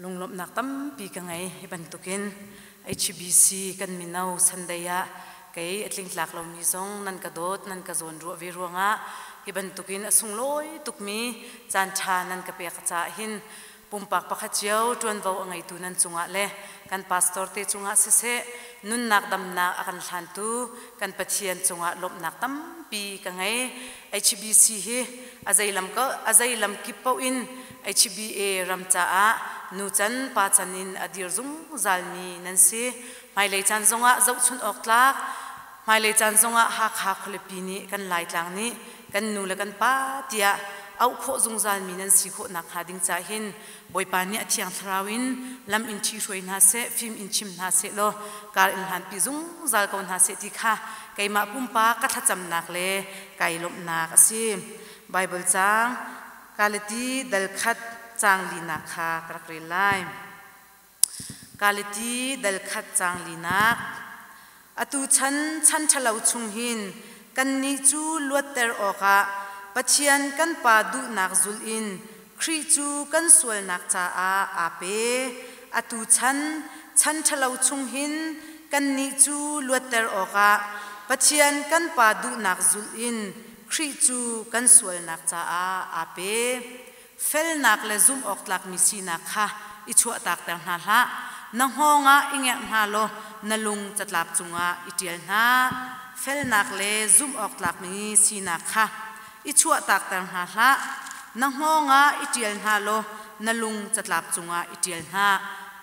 Lunglawmhnak tampi ka ngei. Hi bantukin HBC kan mino Sunday ah kei a tlingtlak lomi zong nan ka dawt, nan ka zawnruah ve ruangah hi bantukin a sunglawi tukmi caanṭha nan ka pek caah hin pumpak pakhat cio ṭuanvo a ngeitu nan cungah le kan pastor te cungah siseh nunnak damnak a kan hlantu kan Pathian cungah lawmhnak tampi ka ngei. HBC hi a zei lam a zei lam kip paoh in HBA ram caah nu can pa can in a dir zungzalmi nan si. Hmailei caan zongah zohchunh awk tlak hmailei caan zongah Hakha khualipi nih kan Laitlang nih kan nu le kan pa tiah auh khawh zungzalmi nan si khawh nakhnga ding ca hin Bawipa nih a Thiang Thlarau in lam in ṭhihruai hna seh, fim in chim hna seh law kar in hlanpi zungzal ko hna seh ti kha keimah pumpak ka thlacamnak le kai lawmhnak a si. Baibal caang Galati dal khat caang linak kha ka rak rel lai. Galati dal khat caang linak. Atu chan chan ṭhalo chung hin kannih cu luatter awkah Pathian kan Pa duhnak zulh in Khrih cu kan sualnak caah aa pe. Atu chan chan ṭhalo chung hin kannih cu luatter awkah Pathian kan Pa duhnak zulh in Khrih cu kan sualnak caah aa pe. Felnak le zumhawktlakmi sinak kha i chuahtakter hna hlah. Na hngawng ah i ngerh hna law na lung catlap cungah i ṭial hna. Felnak le zumhawktlakmi sinak kha i chuahtakter hna hlah. Na hngawng ah i ṭial hna law na lung catlap cungah i ṭial hna.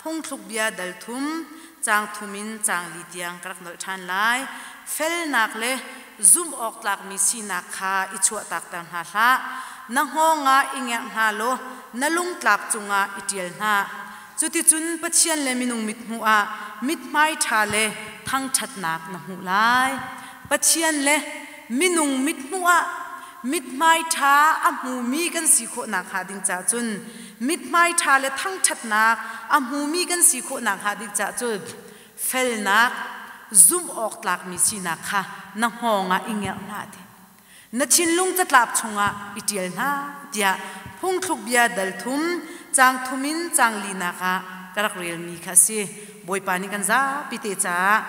Phungthluk bia dal thum, caang thum in caang li tiang ka rak nolh ṭhan lai. Felnak le zumhawktlakmi sinak kha i chuahtakter hna hlah. Na hngawng ah i ngerh hna law na lungtlap cungah i ṭial hna. Cuticun Pathian le minung mithmuh ah mithmai ṭha le thangṭhatnak na hmuh lai. Pathian le minung mithmuh ah mithmai ṭha a hmumi kan si khawh nakhnga ding caah cun mithmai ṭha le thangṭhatnak a hmumi kan si khawh nakhnga ding caah cun felnak, zumh awk tlakmi sinak kha na hngawng ah i ngerh hna ti. Na thinlung catlap chungah i ṭial hna tiah phungthluk bia dal thum, caang thum in caang linak ah ka rak relmi kha a si. Bawipa nih kan zapi te caah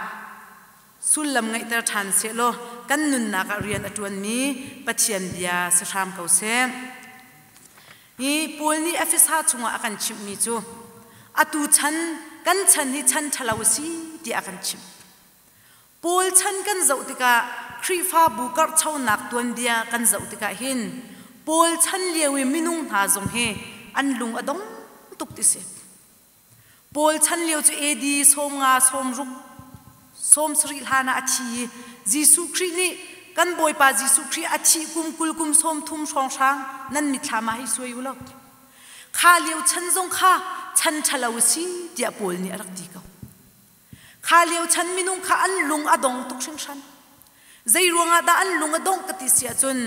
sullam ngeihter ṭhan sehlaw kan nunnak ah rian a ṭuanmi Pathian bia si hram ko seh. Hi Paul nih Efesa chungah a kan chimhmi cu atu chan kan chan hi chan ṭhalo a si tiah a kan chimh. Paul chan kan zoh tikah Khrihfabu karhchonak tuanbia kan zoh tikah hin Paul chan lio i minung hna zong hi an lung a dong tuk ti si. Paul chan lio cu AD 50 60 70 hlan ah a thi i Jesuh Khrih nih kan Bawipa Jesuh Khrih a thih kum 20 kum 30 hrawnghrang nan mitthlam ah hei suai u law kha lio chan zong kha chan ṭhalo a si tiah Paul nih a rak ti ko. Kha lio chan minung kha an lung a dong tuk hringhran. Zei ruangah dah an lung a dongh ka ti si ahcun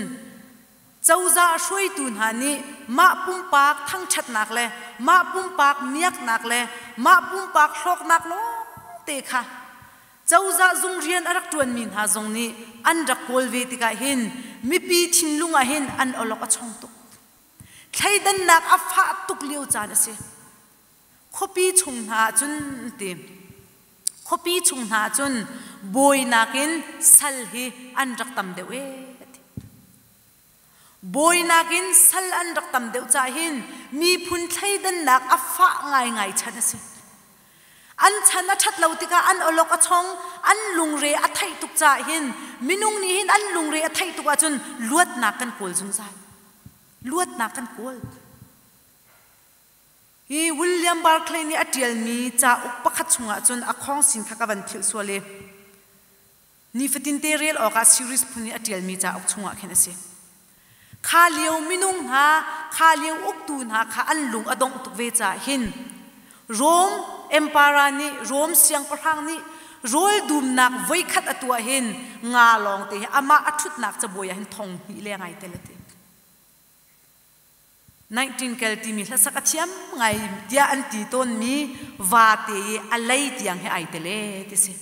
cozah hruaitu hna nih mah pumpak thangṭhatnak le mah pumpak miaknak le mah pumpak hlawknak lawngte kha cozah zung rian a rak ṭuanmi hna zong nih an rak kawl ve tikah hin mipi thinlung ah hin an awlok a chong tuk. Thleidannak a fah tuk lio caan a si. Khuapi chung hna ah cun ti khuapi chung hna ah cun bawi nakin sal hi an rak tam deuh ee ti. Bawi nakin sal an rak tam deuh caah hin miphun thleidannak a fah ngaingai chan a si. An chan a ṭhat lo tikah an awlok a chong, an lungre a theih tuk caah hin minung nih hin an lungre a theih tuk ahcun luatnak kan kawl zungzal. Luatnak kan kawl. Hi William Barclay nih a ṭialmi cauk pakhat chungah cun a khawngsin kha ka van philh sual i nifatinte rel awkah series phun i a ṭialmi cauk chungah khin a si. Kha lio minung hna, kha lio uktu hna kha an lung a dongh tuk ve caah hin Rome Emperor nih Rome siangpahrang nih rawl dumnak voikhat a tuah hin nga lawngte hi amah a ṭhutnak cabuai ah hin thong hnih leng ai tel a ti. Nightingale timi hlasak a thiam ngai tiah an ti tawnmi vate i a lei tiang he ai tel ee ti si.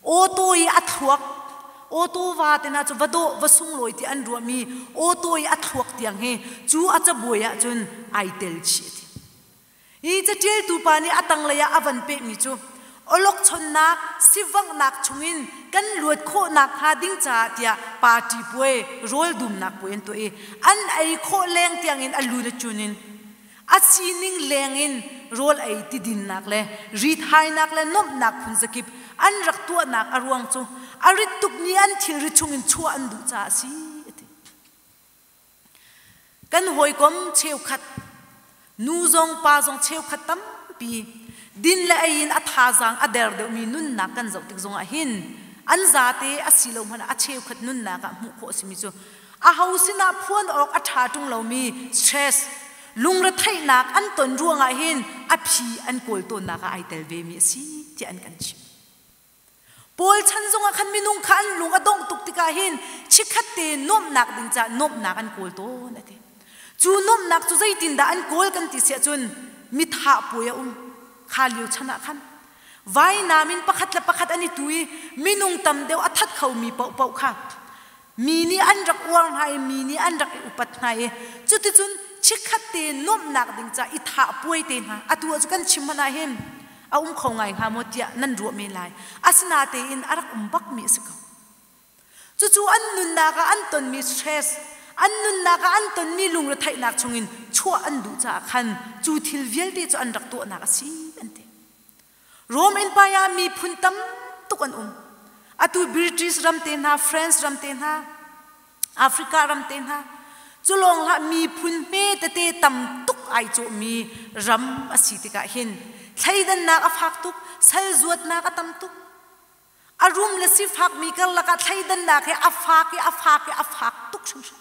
Awtaw i a thluak awtaw vate hna cu va dawh va sunglawi ti an ruahmi awtaw i a thluak tiang hi cu a cabuai ahcun ai tel chih a ti. Hi catialtu pa nih a tanglei ah a van pehmi cu awlokchonnak sivanghnak chungin kan luat khawhnak hnga ding caah tiah party puai rawl dumnak puai an tuah i an ei khawh leng tiangin a lu le cun in a sining leng in rawl ei tidinnak le rithainak le nuamhnak phun zakip an rak tuahnak a ruang cu a rit tukmi an thilri chungin chuah an duh caah a si a ti. Kan hawikom cheukhat nu zong pa zong cheukhat tampi din le ei in a thazaang a der deuhmi nunnak kan zoh tik zongah hin an zate a si lo hmanh ah a cheukhat nunnak ah hmuh khawh a simi cu aho sinah phuan awk a ṭha ṭung lomi stress lungretheihnak an ton ruangah hin a phi an kawl tawnnak ah ai tel vemi a si tiah an kan chimh. Paul chan zongah khan minung kha an lung a dongh tuk tikah hin chikkhat te nuamhnak ding caah nuamhnak an kawl tawn a ti. Cu nuamhnak cu zeitindah an kawl kan ti siah cun mithah puai a um. Kha lio chan ah khan vainam in pakhat le pakhat an i tu i minung tam deuh a that khomi paohpaoh kha mi nih an rak uar hna i mi nih an rak i upat hna i cuticun chikkhat te nuamhnak ding ca i thah puai te hna atu ah cu kan chim hmanh ah hin a um kho ngai hnga maw tiah nan ruah men lai. Asinatein a rak um bakmi a si ko. Cucu an nunnak ah an tonmi stress, an nunnak ah an tonmi lungretheihnak chungin chuah an duh caah khan cu thil vialte cu an rak tuahnak a si an ti. Rome Empire ah miphun tam tuk an um. Atu British ram te hna, France ram te hna, Africa ram te hna, cu lawng hlah miphun hme tete tam tuk ai cawhmi ram a si tikah hin thleidannak a fak tuk, sal zuatnak a tam tuk. A rum le sifakmi karlak ah thleidannak hi a fak i a fak i a fak tuk hringhran.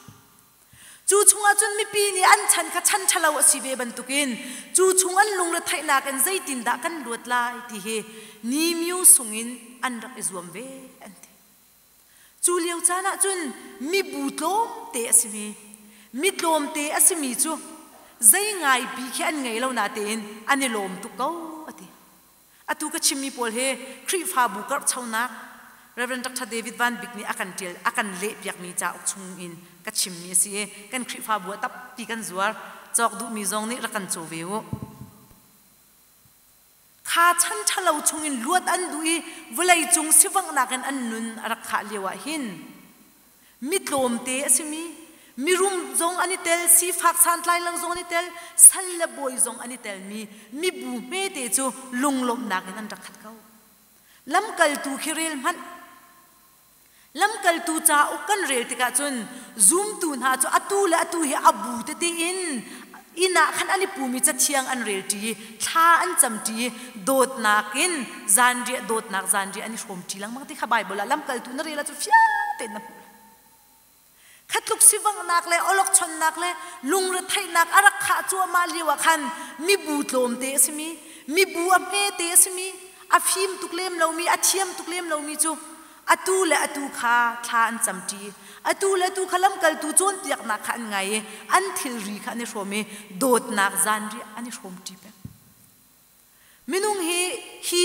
Cu chungah cun mipi nih an chan kha chan ṭhalo a si ve bantukin cu chung an lungretheihnak in zeitindah kan luat lai ti hi Nimyu sungin an rak i zuam ve an ti. Cu lio caan ah cun mibu tlawmte a simi, mi tlawmte a simi cu zei ngaipi khi an ngei lo natein an i lawm tuk ko a ti. Atu ka chimmi pawl hi Khrihfabu karhchonak Rev. Dr. David Van Bik nih a kan ṭial, a kan lehpiakmi cauk chung in ka chimmi a si i kan Khrihfabu ah tampi kan zuar. Cawk duhmi zong nih rak kan caw ve u. Kha chan ṭhalo chungin luat an duh i vawleicung sivanghnak in an nun a rak khah lio ah hin Mi tlawmte a simi, mirum zong an i tel, sifak santlai lo zong an i tel, sal le bawi zong an i telmi mibu hmete cu lunglawmhnak in an rak khat ko. Lamkaltu khi rel hmanh. Lamkaltu cauk kan rel tikah cun zumtu hna cu atu le atu hi a bu tete in inn ah khan an i pumi cathiang an relṭi i thla an camṭi i dawtnak in zanriah dawtnak zanriah an i hrawmṭi lengmang ti kha Baibal ah lamkaltu na rel ahcun fiang tein na hmuh lai. Kha tluk sivanghnak le awlokchonnak le lungretheihnak a rak khah cuahmah lio ah khan mibu tlawmte a simi, mibu a hmete a simi, a fim tuk lem lomi, a thiam tuk lem lomi cu atu le atu kha thla an camṭi. Atu le atu kha lamkaltu cawnpiaknak kha an ngai i an thilri kha an i hrawm i dawtnak zanriah an i hrawmṭi peng. Minung hi hi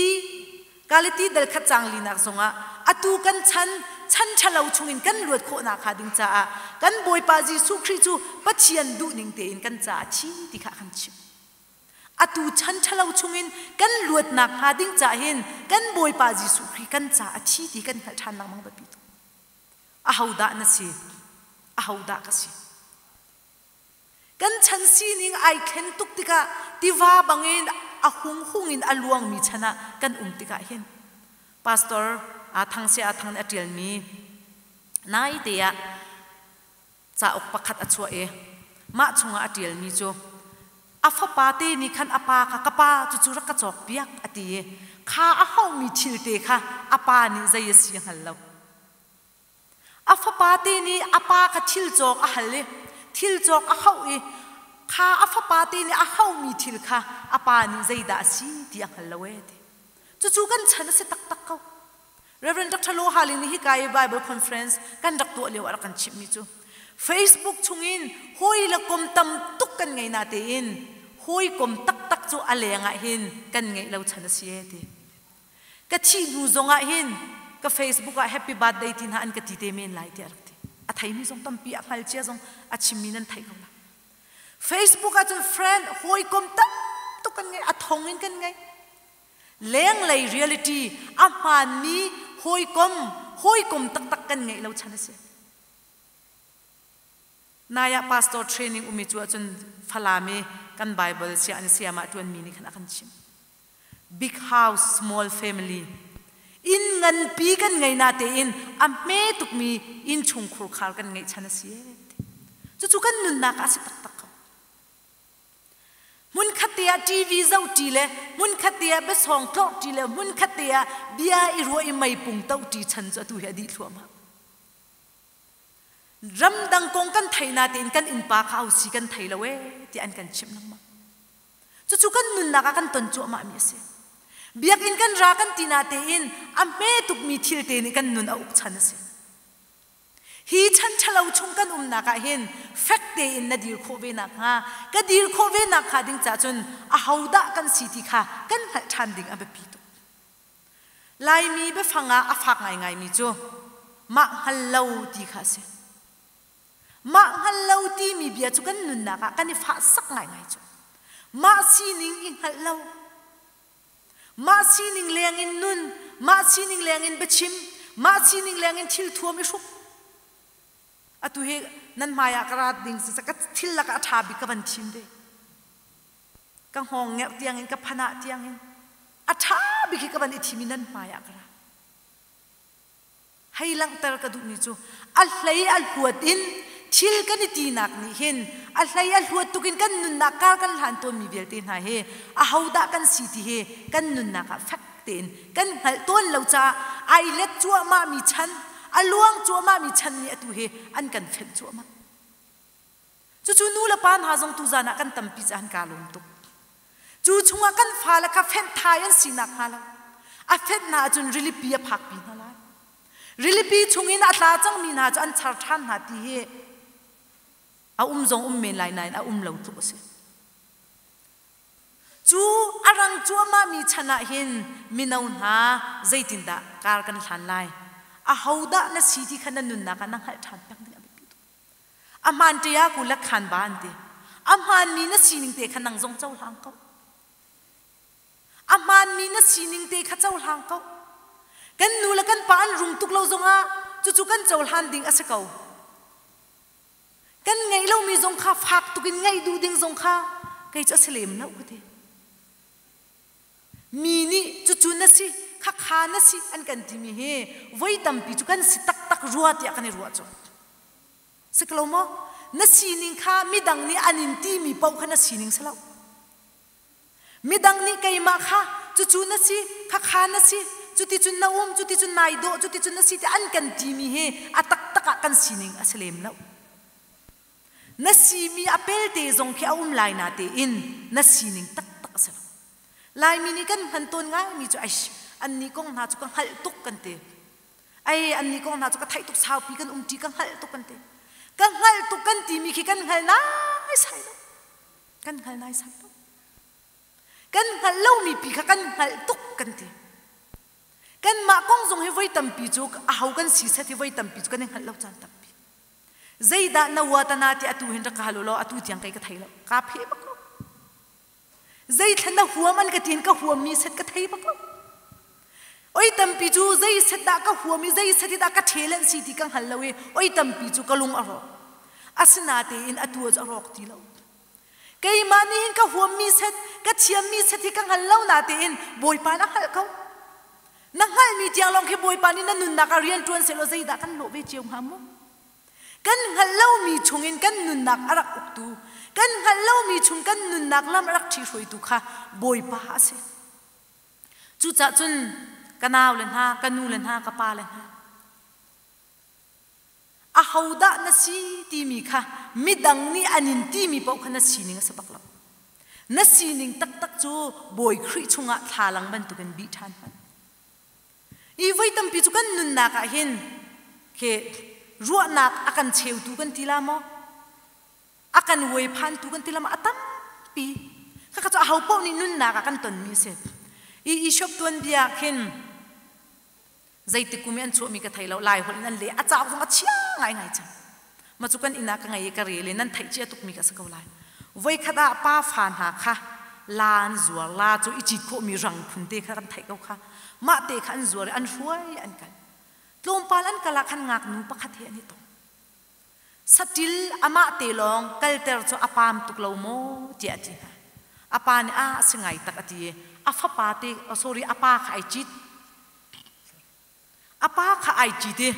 Galati dal khat caang linak zongah atu kan chan chan ṭhalo chungin kan luat khawhnak hnga ding caah kan Bawipa Jesuh Khrih cu Pathian duhning tein kan caah a thi ti kha a kan chimh. Atu chan ṭhalo chungin kan luatnak hnga ding caah hin kan Bawipa Jesuh Khrih kan caah a thi ti kan hngalh ṭhan lengmang biapi tuk. Ahodah na si? Ahodah ka si? Kan chan sining ai thlen tuk tikah tiva bangin a hung hung in a luangmi chan ah kan um tikah hin Pastor Aa Thang Sia Aa Thang nih a ṭialmi naite ah cauk pakhat a chuah i mah chungah a ṭialmi cu a fapa te nih khan a pa kha ka pa cucu rak ka cawkpiak a ti i kha a hauhmi thil te kha a pa nih zei a si a hngal lo. A fapa te nih a pa kha thil cawk a hal i thil cawk a hauh i kha a fapa te nih a hauhmi thil kha a pa nih zeidah a si ti a hngal lo ee ti. Cucu kan chan a si taktak ko. Reverend Dr. Lo Haling nih hika i Bible conference kan rak tuah lio ah rak kan chimhmi cu Facebook chungin hawi le kom tam tuk kan ngei na tein hawikom taktak cu a leng ah hin kan ngeih lo chan a si ee ti. Ka thih hnu zong ah hin ka Facebook ah happy birthday ti hna an ka ti te men lai tiah a rak ti. A theimi zong tampi a hngal cia zong a chimmi nan theih ko lai. Facebook ah cun friend hawikom tam tuk. tuk kan ngei, a thong in kan ngei. Lenglei reality a hmaanmi hawikom, hawikom taktak kan ngeih lo chan a si. Nai ah pastor training umi cu ahcun Falam i kan Bible sia an siam ah ṭuanmi nih khan a kan chimh. Big house, small family. Inn nganpi kan ngei natein a hme tukmi innchung khurkhar kan ngeih chan a si ee. Cucu kan nunnak ah a si taktak ko. Hmunkhat te ah TV zohṭi le hmunkhat te ah biasawng tlawrhṭi le hmunkhat te ah bia i ruah i meipung tohṭi chan cu atu hi a dih thluahmah. Ramdang kong kan thei natein kan innpa kha ausi kan thei lo ee tiah an kan chimh lengmang. Cucu kan nunnak ah kan ton cuahmahmi a si. Biakinn kan ra kan ti natein a hme tukmi thil te nih kan nun a uk chan a si. Hi chan ṭhalo chung kan umnak ah hin fek tein na dir khawh ve nakhnga, ka dir khawh ve nakhnga ding caah cun ahodah kan si ti kha kan hngalh ṭhan ding a biapi tuk. Laimi biafang ah a fak ngaingaimi cu mah hngal lo ti kha a si. Mah hngal lo timi bia cu kan nunnak ah kan i fahsak ngaingai cu. Mah sining i hngalh lo, mah sining lengin nun, mah sining lengin biachim, mah sining lengin thil thuam i hruk. Atu hi nan hmai ah ka rat ding si ka thil lakah a ṭha bik ka van thim ve. Ka hngawng ngerh tiangin ka phanah tiangin a ṭha bik hi ka van i thim i nan hmai ah ka ra. Hei langhter ka duhmi cu a hlei a hluat in thil kan i tinak nih hin a hlei a hluat tuk in kan nunnak kar kan hlan tawnmi vialte hna hi ahodah kan si ti hi kan nunnak ah fek tein kan hngalh tawn lo caah ai let cuahmahmi chan a luang cuahmahmi chan nih atu hi an kan fenh cuahmah. Cucu nu le pa hna zong tuzan ah kan tampi caah an kaa lawm tuk. Cu chungah kan fale kha fenh thai an si nakhnga lo. A fenh hna ahcun rilipi a phakpi hna lai. Rilipi chungin a tla cangmi hna cu an char ṭhan hna ti hi a um zong um men lai nain a um lo tluk a si. Cu a rang cuahmahmi chan ah hin mino hna zeitindah kar kan hlan lai? Ahodah na si ti kha na nunnak ah na hngalh ṭhan peng ding a biapi tuk. A hmaan ṭia ku le khan ba an ti. A hmaanmi na sining te kha nang zong cohlang ko. A hmaanmi na sining te kha cohlang ko. Kan nu le kan pa an rum tuk lo zongah cucu kan cohlan ding a si ko. Kan ngeih lomi zong kha fak tuk in ngeih duh ding zong kha kei cu a si lem lo ka ti. Mi nih cucu na si, khakha na si an kan timi hi voi tampi cu kan si taktak rua tiah kan i ruah cu. Si ko lo maw? Na sining kha midang nih an in timi paoh kha na sining si lo. Midang nih keimah kha cucu na si, khakha na si, cuticun na um, cuticun nai dawh, cuticun na si ti an kan timi hi a taktak ah kan sining a si lem lo. Na simi a pelte zong khi a um lai natein na sining taktak a si lo. Laimi nih kan hman tawn ngaimi cu ai annih kong hna cu ka hngalh tuk kan ti. Ai annih kong hna cu ka theih tuk saupi kan umṭi ka hngalh tuk kan ti. Ka hngalh tuk kan timi khi kan hngal naisai lo. Kan hngal naisai lo. Kan hngalh lomi pi kha kan hngalh tuk kan ti. Kanmah kong zong hi voi tampi cu aho kan si set hi voi tampi cu kan i hngalh lo caan tampi. Zeidah na uatana ti atu hin rak ka hal u law atu tiang kei ka thei lo. Kaa pheh bak lo. Zeithla na huam an ka tiin ka huammi set ka thei bak lo. Oi tampi cu zei set dah ka huam i zei set hi dah ka ṭhel an si ti ka hngal lo i oi tampi cu ka lung a rawk. Asinatein atu cu a rawk ti lo. Keimah nih hin ka huammi set, ka thiammi set hi ka hngal lo natein Bawipa na hngalh ko. Na hngalhmi tiang lawng khi Bawipa nih na nunnak ah rian ṭuan sehlaw zeidah kan lawh ve cio hnga mu? Kan hngalh lomi chungin kan nunnak a rak uktu, kan hngalh lomi chung kan nunnak lam a rak ṭhihruaitu kha Bawipa a si. Cucaah cun ka naule hna, ka nu le hna, ka pa le hna, ahodah na si timi kha midang nih an in timi paoh kha na sining a si bak lo. Na sining taktak cu Bawi Khrih chungah thlalang bantukin bih ṭhan hmanh. I voi tampi cu kan nunnak ah hin khi ruahnak a kan cheutu kan ti la maw? A kan uaiphantu kan ti la maw? A tampi. Khakha cu aho paoh nih nunnak ah kan tonmi a si. I Ishop tuanbia khin zeitik kum i an chuahmi ka thei lo lai holh in an leh a cauk zong a chia ngaingai cang ma cu kan inn ah ka ngei i ka rel i nan theih cia tukmi ka si ko lai voikhat ah pa fa hna kha La an zuar. La cu i cit khawhmi rang phun te kha kan theih ko kha. Mah te kha an zuar i an hruai an kal. Tlawmpal an kal ah khan ngaknu pakhat he an i tong. Saṭil amah te lawng kalter cu a paam tuk lo maw tiah a ti hna. A pa nih a si ngai tak a ti i a fapa te, oh, sorry, a pa kha ai cit. A pa kha ai cit i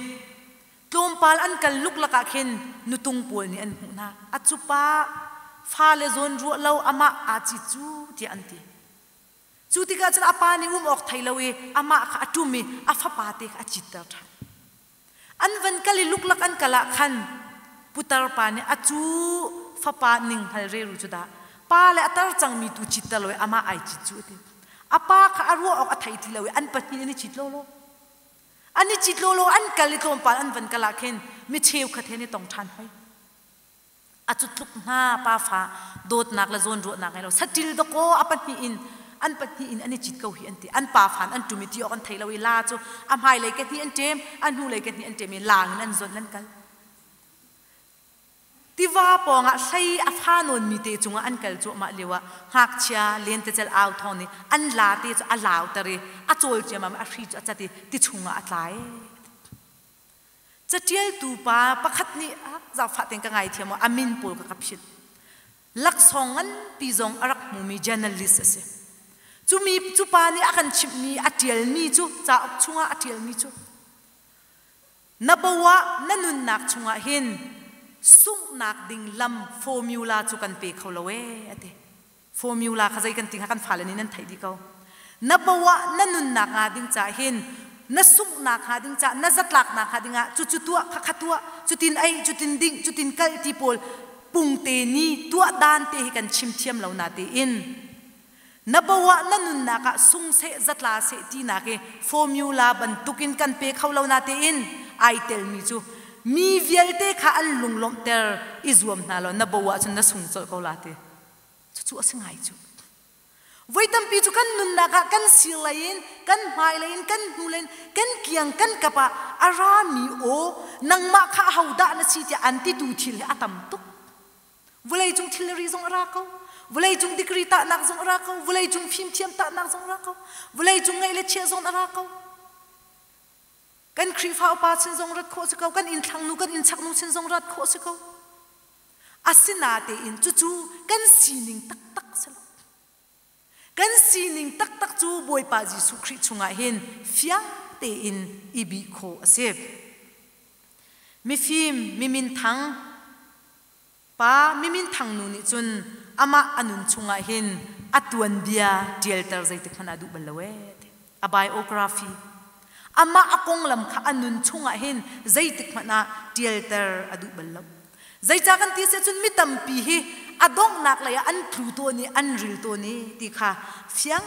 tlawmpal an kal luklak ah khin nutung pawl nih an hmuh hna. A cu pa fale zawn ruah lo amah aa cit cu tiah an ti. Cu tikah cun a pa nih um awk thei lo i amah kha a ṭum i a fapa te kha a citter ṭhan. An van kal i luklak an kal ah khan putar pa nih a cu fapa ning hngal reru cu dah pa le a tar cangmi tu citter lo i amah ai cit cu a ti. A pa kha a ruah awk a thei ti lo i an pahnih an i cit lawlaw. An i cit lawlaw an kal i tlawmpal an van kal ah khin mi cheukhat he an i tong ṭhan hoi. A cu tluk hna pafa dawtnak le zawnruahnak ngei lo saṭil dawkaw a pahnih in an pahnih in an i cit ko hi an ti. An pa fan an ṭum i ti awk an thei lo i la cu a hmailei ke hnih an ṭem, a hnulei ke hnih an ṭem i laang in an zawnh an kal. Tiva pawngah hlei a fa nawnmi te cungah an kal cuahmah lioah ngakchia lentecelh au thawng nih an la te cu a lauter i a cawl ciammam i a hri cu a cat i ti chungah a tla ee. Catialtu pa pakhat nih zaangfah tein ka ngaithiam a min pawl ka ka phit. Laksawng nganpi zong a rak hmumi journalist a si. Cu mi cu pa nih a kan chimhmi a tialmi cu cauk chungah a tialmi cu na bo ah na nunnak chungah hin sunghnak ding lam formula cu kan pe kho lo ee a ti. Formula kha zei kan ti hnga kan fale nih nan theih dih ko. Na bo ah na nunnak hnga ding caah hin na sunghnak hnga ding caah na zatlaknak hnga ding ah cucu tuah khakha tuah cutin ei cutin ding cutin kal ti pawl pungte ni tuah dan te hi kan chim thiam lo na tein na bo ah na nunnak ah sung seh zatla seh tinak i formula bantukin kan pe kho lo na tein ai telmi cu mi vialte kha an lunglawmhter i zuam hna law na bo ah cun na sung colh ko la ti. Cucu a si ngai cu. Voi tampi cu kan nunnak ah kan sir lei in, kan hmai lei in, kan hnu lei in, kan kiang kan kap ah a rami aw nangmah kha ahodah na si tiah an titu thil hi a tam tuk. Vawleicung thilri zong a ra ko. Vawleicung degree tahnak zong a ra ko. Vawleicung fimthiam tahnak zong a ra ko. Vawleicung ngeih le chiah zong a ra ko. Kan Khrihfa upa sin zong rat khawh si ko. Kan inn thlangnu, kan inn chaknu sin zong rat khawh si ko. Asinatein cucu kan sining taktak si lo. Kan sining taktak cu Bawipa Jesuh Khrih chungah hin fiang tein i bih khawh a si. Mifim, miminthang pa, miminthang nu nih cun amah a nun chungah hin a tuanbia ṭialter zeitik hmanh ah duh bal lo ee. A biography amah a konglam kha a nun chungah hin zeitik hmanh ah ṭialter a duh bal lo. Zeicah kan ti si ahcun mi tampi hi a donghnak lei ah an tlu tawn i an ril tawn i ti kha fiang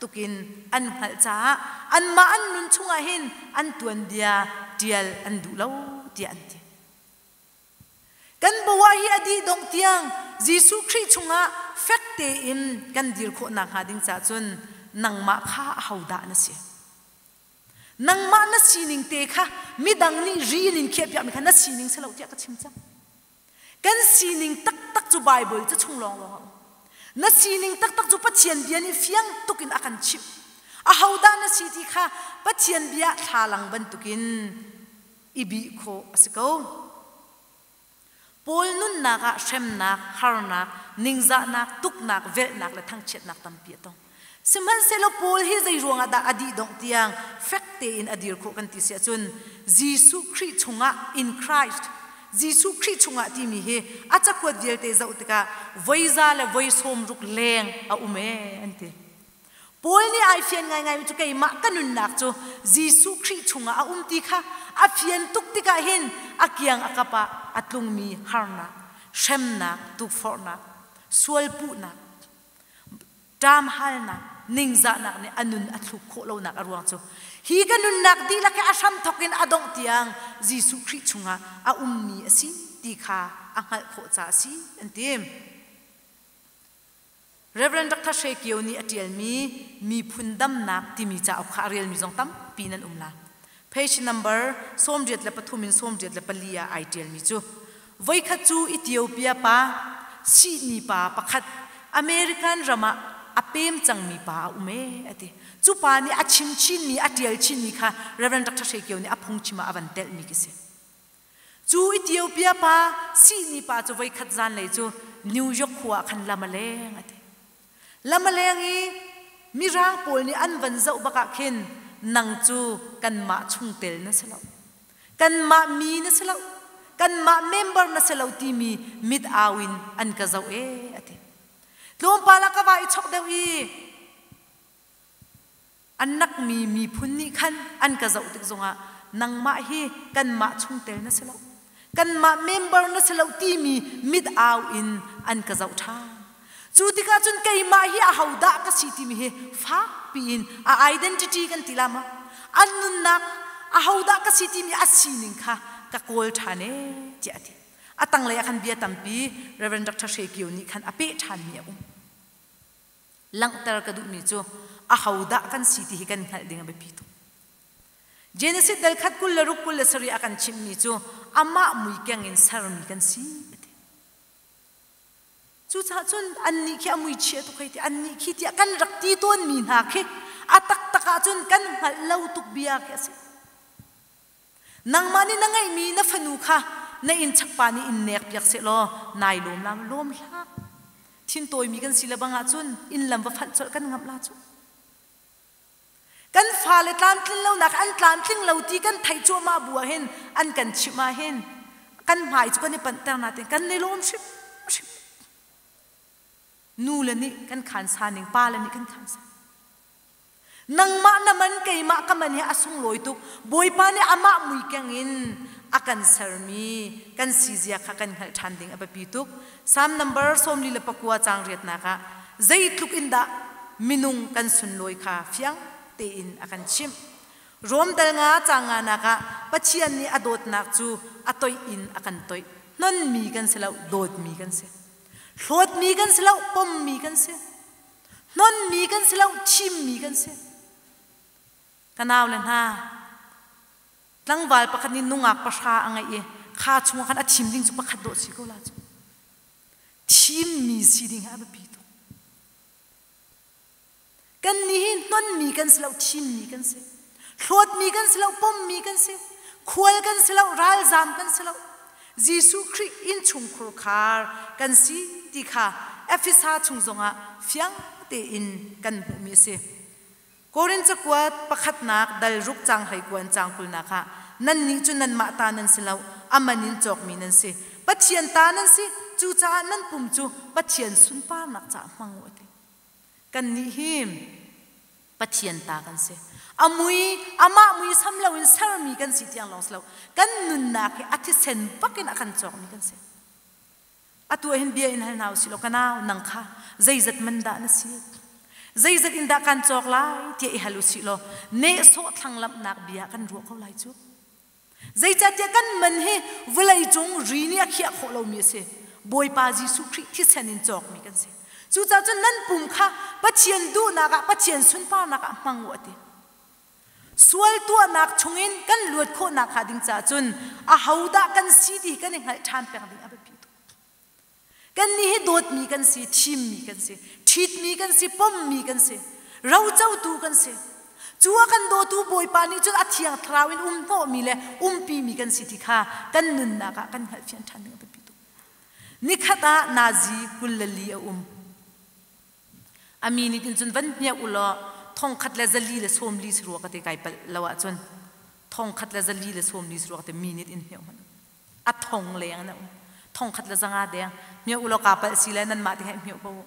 tukin an hngalh caah anmah an nun chungah hin an tuanbia ṭial an duh lo tiah an ti. Kan bawah hi a dih dongh tiang Jesuh Khrih chungah fek tein kan dir khawh nakhnga ding caah cun nangmah kha ahodah na si? Nangmah na sining te kha midang nih rian in khiahpiakmi kha na sining si lo tiah ka chim cang. Kan sining taktak cu Baibal ca chung lawnglawng a um. Na sining taktak cu Pathian bia nih fiang tuk in a kan chimh. Ahodah na si ti kha Pathian bia thlalang bantukin i bih khawh a si ko. Paul nunnak ah hremnak, harnak, ningzahnak, tuknak, velhnak le thangchiatnak tampi a tong. Sihmanhsehlaw Paul hi zei ruangah dah a dih dongh tiang fek tein a dir khawh kan ti si ahcun Jesuh Khrih chungah in Christ Jesuh Khrih chungah timi hi a cakuat vialte zoh tikah voi za le voi 60 leng a um ee an ti. Paul nih ai fian ngaingaimi cu keimah ka nunnak cu Jesuh Khrih chungah a um ti kha a fian tuk tikah hin a kiang a kap ah a tlungmi harnak, hremnak, tukforhnak, sualpuhnak, ṭamhalnak, ningzahnak nih a nun a thluk khawh lonak a ruang cu hi ka nunnak dihlak hi a hramthawk in a dongh tiang Jesuh Khrih chungah a ummi a si ti kha a hngalh khawh caah a si an ti. Rev. Dr. Hre Kio nih a ṭialmi Miphun Damnak timi cauk kha a relmi zong tampi nan um la. Page number 83 in 84 ah ai ṭialmi cu voikhat cu Ethiopia pa sihni pa pakhat American ram ah a pem cangmi pa a um ee a ti. Cu pa nih a chim chinmi, a ṭial chinmi kha Rev. Dr. Hre Kio nih a phungchim ah a van telhmi khi si. Cu Ethiopia pa sihni pa cu voikhat zanlei cu New York khua ah khan lam a leng a ti. Lam a leng i Mirang pawl nih an van zoh bak ah khin nang cu kanmah chungtel na si lo. Kanmah mi na si lo. Kanmah member na si lo timi mit au in an ka zoh ee a ti. Tlawmpal ah ka va i chok deuh i an nakmi miphun nih khan an ka zoh tik zongah nangmah hi kanmah chungtel na si lo. Kanmah member na si lo timi mit au in an ka zoh ṭhan. Cu tikah cun keimah hi ahodah ka si timi hi fakpi in a identity kan ti la ma? An nunnak ahodah ka si timi a sining kha ka kawl ṭhan ee tiah a ti. A tanglei ah khan bia tampi Rev. Dr. Hre Kio nih khan a peh ṭhanmi a um. Langhter ka duhmi cu ahodah kan si ti hi kan hngalh ding a biapi tuk. Genesis dal khat 26 27 a kan chimhmi cu amah mui keng in sermi kan si a ti. Cucaah cun annih khi a mui chia tuk hei ti annih khi tiah kan rak ti tawnmi hna khi a taktak ahcun kan hngalh lo tuk bia khi a si. Nangmah nih na ngeihmi na fanu kha na inn chakpa nih in nek piak sehlaw nai lawm la lawm hlah. Thintawimi kan si le bang ahcun inn lam va fanh colh kan ngamh la cu. Kan fale tlamtlin lonak an tlamtling lo ti kan theih cuahmah bu ah hin an kan chimh ah hin kan hmai cu kan i panhter nain kan i lawm hrimhrim. Nu le nih kan khansa ning, pa le nih kan khansa. Nangmah na man keimah ka man hi a sunglawi tuk. Bawipa nih amah mui keng in a kan sermi kan sizia kha kan hngalh ṭhan ding a biapi tuk. Psalm number 49 caang riatnak ah zeitluk in dah minung kan sunlawi kha fiang tein a kan chimh. Rom dal nga caang nganak ah Pathian nih a dawtnak cu a toih in a kan toih. Hnonmi kan si lo, dawtmi kan si. Hlawtmi kan si lo, pommi kan si. Hnonmi kan si lo, thimmi kan si. Ka nau le hna, tlangval pakhat nih nungak pahra a ngeih i kha chungah khan a thim ding cu pakhat dawh si ko la cu. Thimmi si ding hi a biapi tuk. Kannih hi hnonmi kan si lo, thimmi kan si. Hlawtmi kan si lo, pommi kan si. Khual kan si lo, ralzam kan si lo. Jesuh Khrih innchungkhur khar kan si ti kha Efesa chung zongah fiang tein kan hmuhmi a si. Korin cakuat pakhatnak dal ruk caang hleikuan caang kulnak ah nannih cu nanmah ta nan si lo, a man in cawkmi nan si. Pathian ta nan si, cucaah nan pum cu Pathian sunparnak caah hmang u a ti. Kannih hi Pathian ta kan si. A mui, amah mui sam loin sermi kan si tiang lawng si lo. Kan nunnak hi a thisen bakin a kan cawkmi kan si. Atu ah hin bia in hal hna usih law ka nau nang kha zeizat man dah na si? Zeizat in dah kan cawk lai tiah i hal usih law nehsawh thlanglamhnak bia kan ruah ko lai cu. Zeicahtiah kan man hi vawlei cung ri nih a khiah khawh lomi a si. Bawipa Jesuh Khrih thisen in cawkmi kan si. Cucaah cun nan pum kha Pathian duhnak ah Pathian sunparnak ah hmang u a ti. Sual tuahnak chungin kan luat khawhnak hnga ding caah cun ahodah kan si ti kan i hngalh ṭhan peng ding a biapi tuk. Kannih hi dawtmi kan si, thimmi kan si, ṭhitmi kan si, pommi kan si, rocotu kan si. Cu a kan dawtu Bawipa nih cun a thiang thlarau in um hnawhmi le umpimi kan si ti kha kan nunnak ah kan hngalhfian ṭhan ding a biapi tuk. Nikhat ah nazi 24 a um. A mi nih cun van hmiah u law 1040 si rua ka te kai palh lo ahcun 1040 si rua ka te mi nih in hmiah hmanh. A thong leng in a um. 1100 deng. Hmiah u law kaa palh si le nanmah te he hmiah ko u.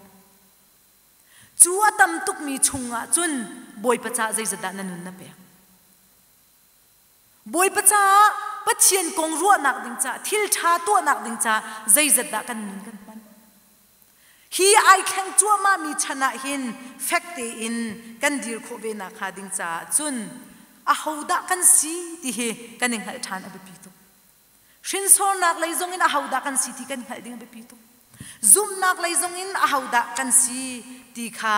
Cu a tam tukmi chungah cun Bawipa caah zeizat dah na nun na pek? Bawipa caah Pathian kong ruahnak ding caah thil ṭha tuahnak ding caah zeizat dah kan nun kan hman? Hi ai thleng cuahmahmi chan ah hin fek tein kan dir khawh ve nakhnga ding caah cun ahodah kan si ti hi kan i hngalh ṭhan a biapi tuk. Hrinsornak lei zongin ahodah kan si ti kan hngalh ding a biapi tuk. Zumhnak lei zongin ahodah kan si ti kha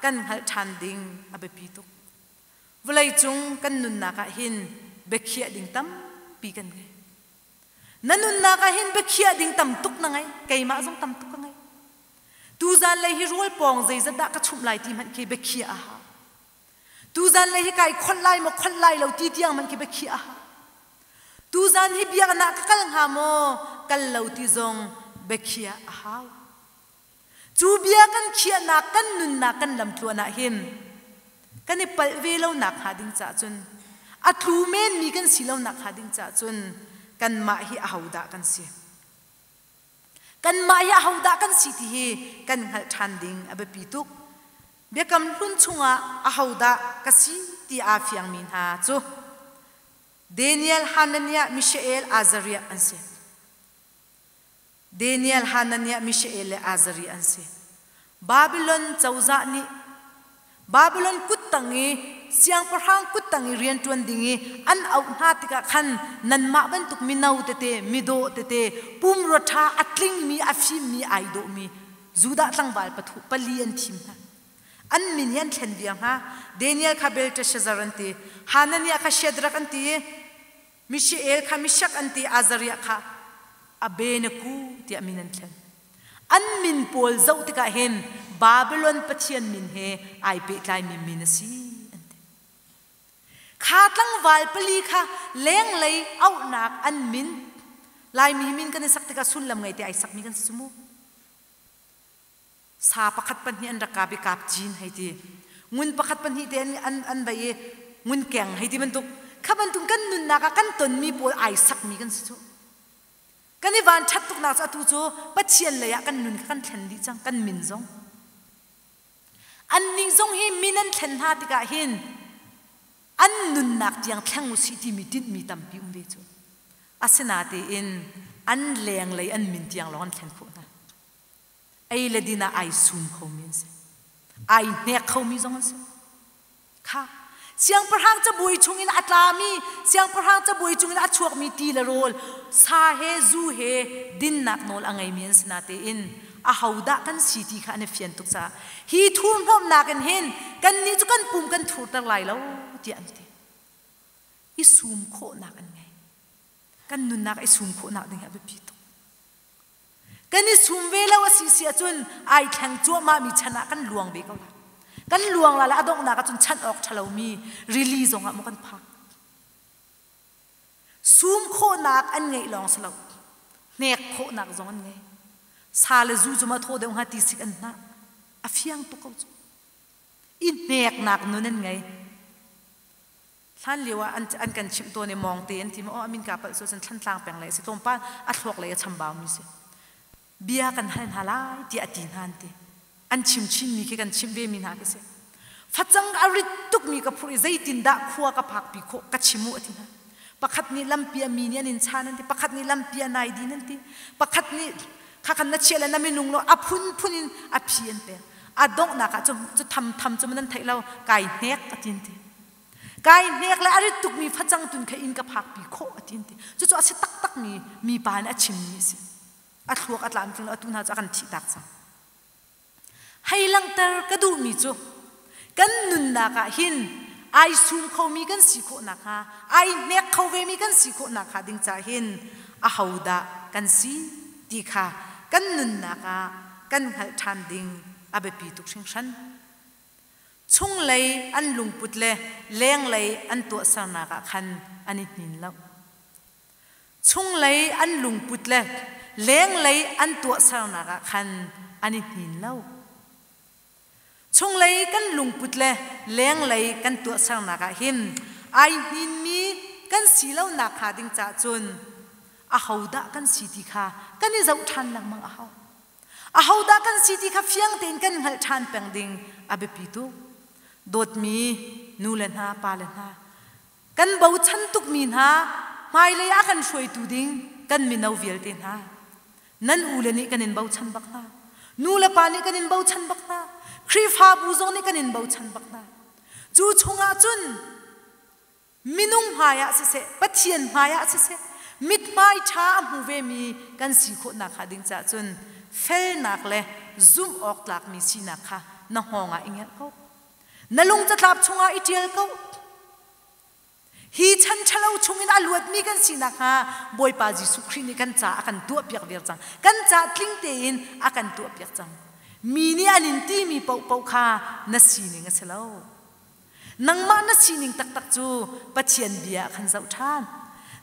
kan hngalh ṭhan ding a biapi tuk. Vawleicung kan nunnak ah hin biakhiah ding tampi kan ngei. Na nunnak ah hin biakhiah ding tam tuk na ngei. Keimah zong tam tuk ka ngei. Tuzan lei hi rawl pawng zeizat dah ka chumh lai ti hmanh khi biakhiah a hau. Tuzan lei hi kai kholh lai maw kholh lai lo ti tiang hmanh khi biakhiah a hau. Tuzan hi biakinn ah ka kal hnga maw kal lo ti zong biakhiah a hau. Cu bia kan khiahnak kan nunnak kan lamtluan ah hin kan i palh ve lo nak hnga ding caah cun a tlu menmi kan si lo nak hnga ding caah cun kanmah hi ahodah kan si? Kanmah hi ahodah kan si ti hi kan hngalh ṭhan ding a biapi tuk. Biakam Hlun chungah ahodah ka si ti aa fiangmi hna cu Daniel, Hananiah, Mishael, Azariah an si. Daniel, Hananiah, Mishael le Azariah an si. Babylon cozah nih Babylon kuttang i siangpahrang kuttang i rianṭuan ding i an auh hna tikah khan nanmah bantuk mino tete, midawh tete, pumrua ṭha a tlingmi, a fimmi, ai dawhmi Judah tlangval pathu pali an thim hna. An min hi an thlen viar hna. Daniel kha Belteshazzar an ti, Hananiah kha Shadrach an ti i Mishael kha Meshach an ti, Azariah kha Abednego tiah min an thlen. An min pawl zoh tikah hin Babylon pathian min he ai pehtlaimi min a si an ti. Kha tlangval pali kha lenglei auhnak an min Laimi min kan i sak tikah sullam ngei te ai sakmi kan si cu mu. Sa pakhat pahnih an rak kap i kap cin hei ti. Ngun pakhat pahnih te an, an, an vai i ngun keng hei ti bantuk. Kha bantuk kan nunnak ah kan tonmi pawl ai sakmi kan si cu. Kan i van ṭhat tuknak cu atu cu Pathian lei ah kan nun kha kan thlen dih cang, kan min zong. Annih zong hi min an thlen hna tikah hin an nunnak tiang thleng usih timi tinhmi tampi um ve cu. Asinatein an lenglei an min tiang lawng an thlen khawh hna. Ei le din ah ai sum khomi an si. Ai hnek khomi zong an si. Kha siangpahrang cabuai chungin a tlami siangpahrang cabuai chungin a chuakmi ti le rawl sa he zu he dinnak nawl a ngeimi an si natein ahodah kan si ti kha an i fian tuk caah hi thurhnawmhnak in hin kannih cu kan pum kan thurter lai lo tiah an ti. I sum khawhnak an ngei. Kan nunnak i sum khawhnak ding hi a biapi tuk. Kan i sum ve lo a si si ahcun ai thleng cuahmahmi chan ah kan luang ve ko lai. Kan luang la le a donghnak ahcun chanh awk ṭhalomi rili zongah maw kan phak. Sum khawhnak an ngeih lawng si lo. Hnek khawhnak zong an ngei. Sa le zu cu ma thaw deuh hnga ti sik an hnah. A fiang tuk ko cu. I hneknak nun an ngei. Hlan lio ah an, an kan chimh tawn i mawngte an ti ma aw amin ka palh cu cun thlantlang peng lei a si tlawmpal a thluak lei a chambau mi si bia kan hal hna lai tiah a ti hna an ti an chim chin mi khi kan chimh ve mi hna khi si facang a rit tuk mi ka phurh i zeitindah khua ka phak pi khawh ka chim u a ti hna pakhat nih lampi a mi nih an in chan an ti pakhat nih lampi a nai din an ti pakhat nih khakhan na chiah le na minung lo a phunphun in a phi an pek a donghnak ah cu cu tham tham cu nan theih lo kai hnek a ti an ti Kai hnek le a rit tukmi facang tun kha inn ka phakpi khawh a ti an ti. Cucu a si taktakmi mipa nih a chimmi a si. A thluak a tlamtling lo atu hna cu a kan thihtak cang. Hei langhter ka duhmi cu kan nunnak ah hin ai sum khomi kan si khawh nakhnga, ai hnek kho vemi kan si khawh nakhnga ding caah hin ahodah kan si ti kha kan nunnak ah kan hngalh ṭhan ding a biapi tuk hringhran. Chunglei an lungput le lenglei an tuahsernak ah khan an i hnin lo. Chunglei an lungput le lenglei an tuahsernak ah khan an i hnin lo. Chunglei kan lungput le lenglei kan tuahsernak ah hin ai hninmi kan si lonak hnga ding caah cun ahodah kan si ti kha kan i zoh ṭhan lengmang a hau. Ahodah kan si ti kha fiang tein kan hngalh ṭhan peng ding a biapi tuk. Dawtmi nu le hna, pa le hna, kan bochan tukmi hna, hmailei ah kan hruaitu ding kan mino vialte hna, nan u le nih kan in bochan bak hna. Nu le pa nih kan in bochan bak hna. Khrihfabu zong nih kan in bochan bak hna. Cu chungah cun Minung hmaiah siseh, Pathian hmaiah siseh, mithmai ṭha a hmu vemi kan si khawh nakhnga ding caah cun felnak le zumh awk tlakmi sinak kha na hngawng ah i ngerh ko. Na lung catlap chungah i ṭial ko. Hi chan ṭhalo chungin a luatmi kan si nakhnga Bawipa Jesuh Khrih nih kan ca a kan tuahpiak viar cang. Kan ca tling tein a kan tuahpiak cang. Mi nih an in timi paohpaoh kha na sining a si lo. Nangmah na sining taktak cu Pathian bia ah khan zoh ṭhan.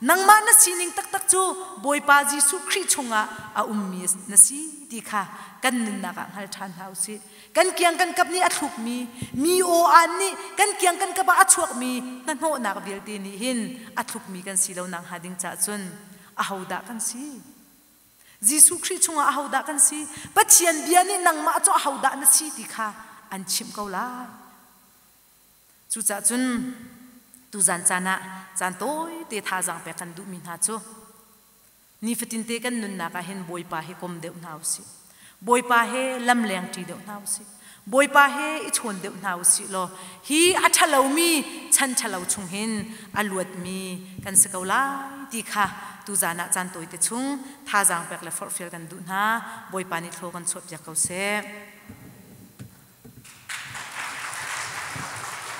Nangmah na sining taktak cu Bawipa Jesuh Khrih chungah a ummi na si ti kha kan nunnak ah hngal ṭhan hna u sih. Kan kiang kan kap nih a thlukmi, mi aw-aan nih kan kiang kan kap ah a chuakmi hnahnawhnak vialte nih hin a thlukmi kan si lo nakhnga ding caah cun ahodah kan si? Jesuh Khrih chungah ahodah kan si? Pathian bia nih nangmah cu ahodah na si ti kha an chimh ko lai. Cucaah cun tuzan caan ah caan tawite thazaang pek kan duhmi hna cu nifatinte kan nunnak ah hin Bawipa hi kom deuh hna usih. Bawipa he lamleng ṭi deuh hna usih. Bawipa he i chawn deuh hna usih law hi a ṭhalomi chan ṭhalo chung hin a luatmi kan si ko lai ti kha tuzan ah caan tawite chung thazaang pek le forhfial kan duh hna. Bawipa nih thlaw kan chuahpiak ko seh.